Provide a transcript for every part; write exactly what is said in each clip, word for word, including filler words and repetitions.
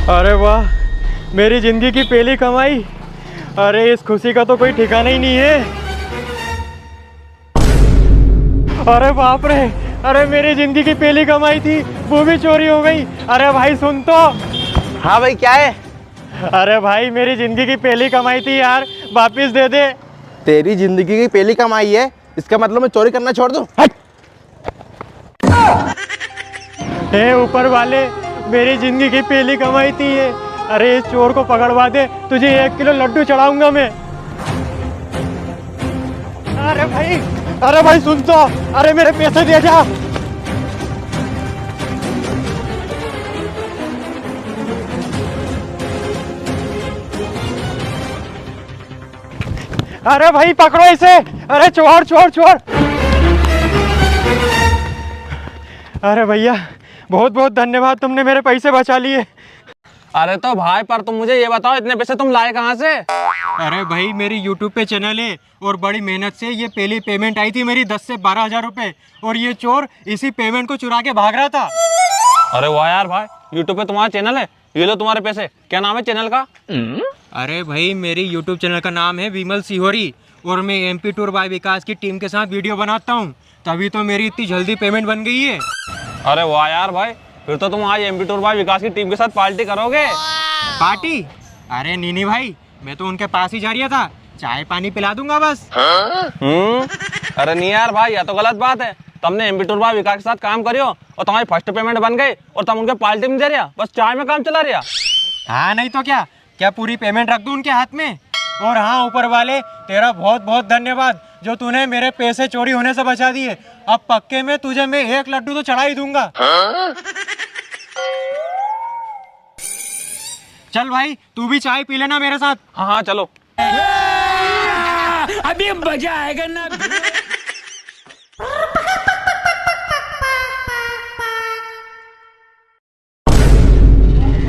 अरे वाह, मेरी जिंदगी की पहली कमाई। अरे, इस खुशी का तो कोई ठिकाना ही नहीं है। अरे बाप रे, अरे, मेरी जिंदगी की पहली कमाई थी, वो भी चोरी हो गई। अरे भाई सुन तो। हाँ भाई, क्या है? अरे भाई, मेरी जिंदगी की पहली कमाई थी यार, वापिस दे दे। तेरी जिंदगी की पहली कमाई है, इसका मतलब मैं चोरी करना छोड़ दूं? हट! हे ऊपर वाले, मेरी जिंदगी की पहली कमाई थी ये। अरे, इस चोर को पकड़वा दे, तुझे एक किलो लड्डू चढ़ाऊंगा मैं। अरे भाई, अरे भाई सुन तो, अरे मेरे पैसे दे जा। अरे भाई पकड़ो इसे। अरे चोर, चोर, चोर। अरे भैया, बहुत बहुत धन्यवाद, तुमने मेरे पैसे बचा लिए। अरे तो भाई, पर तुम मुझे ये बताओ, इतने पैसे तुम लाए कहाँ से? अरे भाई, मेरी YouTube पे चैनल है और बड़ी मेहनत से ये पहली पेमेंट आई थी मेरी दस से बारह हजार रुपए, और ये चोर इसी पेमेंट को चुरा के भाग रहा था। अरे वाह यार भाई, YouTube पे तुम्हारा चैनल है, ये लो तुम्हारे पैसे। क्या नाम है चैनल का? अरे भाई, मेरी YouTube चैनल का नाम है विमल सिहोरी और मैं एमपी टूर बाय विकास की टीम के साथ वीडियो बनाता हूँ, तभी तो मेरी इतनी जल्दी पेमेंट बन गई है। अरे वाह यार भाई, फिर तो तुम आज एमपी टूर बाय विकास की टीम के साथ पार्टी करोगे? पार्टी? अरे नी नी भाई, मैं तो उनके पास ही जा रिया था, चाय पानी पिला दूंगा बस। हम्म, अरे नी यार भाई, या तो गलत बात है। तमने एमपी टूर बाय विकास के साथ काम करियो और तमारी फर्स्ट पेमेंट बन गई और तम उनके पार्टी नी दे रिया, बस चाय में काम चला रिया। हाँ, नी तो क्या, क्या पूरी पेमेंट रख दूं उनके हाथ में? और हाँ, ऊपर वाले, तेरा बहुत बहुत धन्यवाद, जो तूने मेरे पैसे चोरी होने से बचा दिए। अब पक्के में तुझे मैं एक लड्डू तो चढ़ा ही दूंगा। चल भाई, तू भी चाय पी लेना मेरे साथ। हाँ, हाँ, चलो। अभी मजा आएगा ना।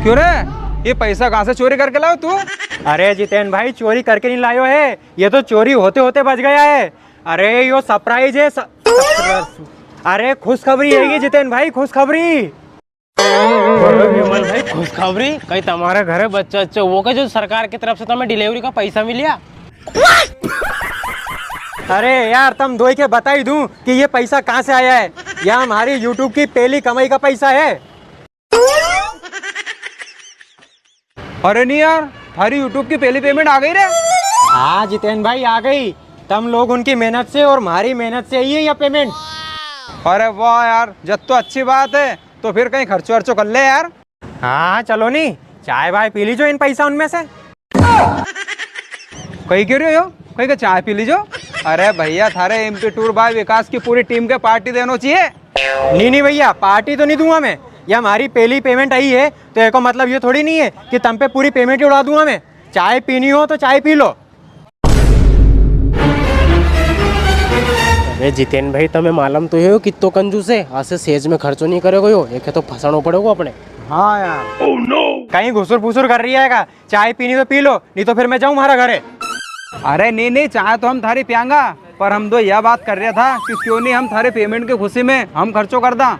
क्यों रे, ये पैसा कहाँ से चोरी करके लायो तू? अरे जितेन भाई, चोरी करके नी लायो है, ये तो चोरी होते होते बच गया है। अरे यो सरप्राइज है, स-, अरे खुशखबरी है ये जितेन भाई, खुशखबरी। अरे विमल भाई, खुशखबरी? कई तमारे घरे बच्चा अच्छा वो के जो सरकार की तरफ से तमे डिलीवरी का पैसा मिलिया? अरे यार, तम दोई के बता ही दूं कि ये पैसा कहाँ से आया है। या हमारी YouTube की पहली कमाई का पैसा है। अरे नी यार, थारी YouTube की पहली पेमेंट आ गई रे। हाँ जितेन भाई, आ गई। तम लोग उनकी मेहनत से और हमारी मेहनत से ही है ये पेमेंट। अरे वाह यार, जब तो अच्छी बात है, तो फिर कई खर्चो वर्चो कर ले यार। हाँ, चलो नी, चाय वाय पी लीजो इन पैसा उनमें से। कई कह रहे हो? कई के चाय पी लीजो? अरे भैया, थारे एमपी टूर बाय विकास की पूरी टीम के पार्टी देनो चाहिए। नी, नी भैया, पार्टी तो नी दूंगा मैं। ये हमारी पहली पेमेंट आई है, तो एको मतलब ये थोड़ी नी है कि तम पे पूरी पेमेंट ही उड़ा दूंगा मैं। चाय पीनी हो तो चाय पी लो। अरे जितेन भाई, तमे मालूम तो है कित्तो कंजूस है, असे सेज में खर्चो नी करेगो यो, एके तो फंसानो पड़ेगो अपने। हाँ यार। कई घुसुर फुसुर कर रिया है का? चाय पीनी तो पी लो, नी तो फिर मैं जाऊं म्हारा घरे। अरे नी नी, चाय तो हम थारी पियांगा, पर हम दो या बात कर रिया था कि क्यों नी हम थारी पेमेंट की खुशी में हम खर्चो कर दा।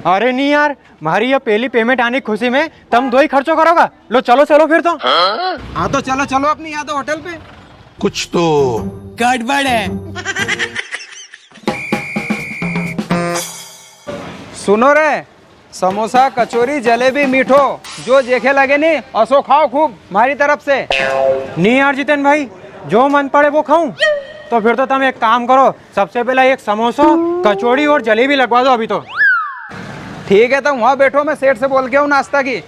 अरे नी यार, म्हारी या पहली पेमेंट आने की खुशी में तम दोई खर्चो करोगा। लो चलो, चलो फिर तो। हाँ तो चलो, चलो अपनी यादव होटल पे। कुछ तो गड़बड़ है। सुनो रे, समोसा, कचौरी, जलेबी, मीठो, जो जेखे लगे नी, असो खाओ खूब, म्हारी तरफ से। नी यार जितेन भाई, जो मन पड़े वो खाऊं? तो फिर तो तम एक काम करो, सबसे पहले एक समोसो, कचौड़ी और जलेबी लगवा दो अभी तो। ठीक है, तो वहाँ बैठो, मैं सेठ से बोल के आऊँ नाश्ता की।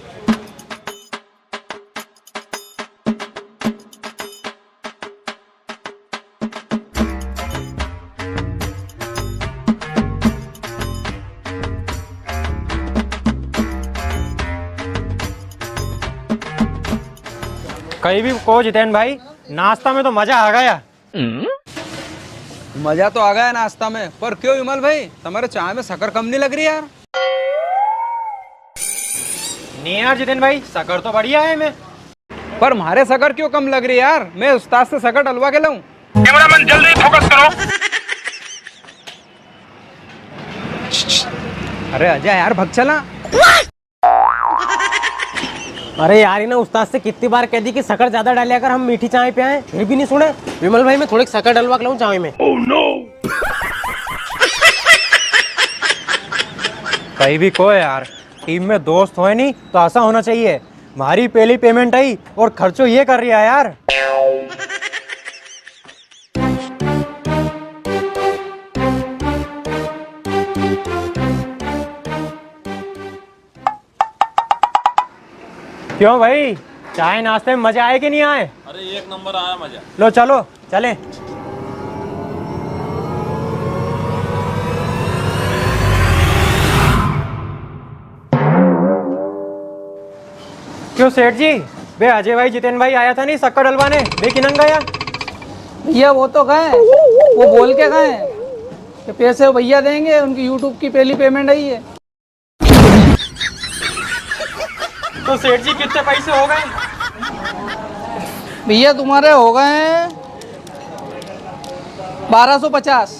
कई भी को जितेन भाई, नाश्ता में तो मजा आ गया। मजा तो आ गया नाश्ता में, पर क्यों विमल भाई, तमारे चाय में शक्कर कम नी लग री यार? नी यार जितेन भाई, शक्कर तो बढ़िया है मैं। पर म्हारे शक्कर क्यों कम लग री यार? मैं उस्ताद से शक्कर डलवा के लाऊं? कैमरामैन जल्दी फोकस करो। अरे अजय यार, भग चला। अरे यार, इन्हें उस्ताद से कितनी बार कह दी कि शक्कर ज्यादा डालिया कर, हम मीठी चाय पे आए, फिर भी नहीं सुने। विमल भाई, मैं थोड़ी शक्कर डलवा के लाऊं चाय में। कई भी को यार, टीम में दोस्त होए नी तो असा होना चाहिए। म्हारी पहली पेमेंट आई और खर्चो ये कर रिया है यार। क्यों भाई, चाय नाश्ते में मजा आए कि नहीं आए? अरे, एक नंबर आया मजा। लो चलो, चले। क्यों सेठ जी, बे अजय भाई, जितेन भाई आया था नी शक्कर डलवाने, बे किनंग गया? भैया, वो तो गए, वो बोल के गए कि पैसे भैया देंगे, उनकी YouTube की पहली पेमेंट आई है। तो सेठ जी, कितने पैसे हो गए? भैया, तुम्हारे हो गए हैं बारह सौ पचास।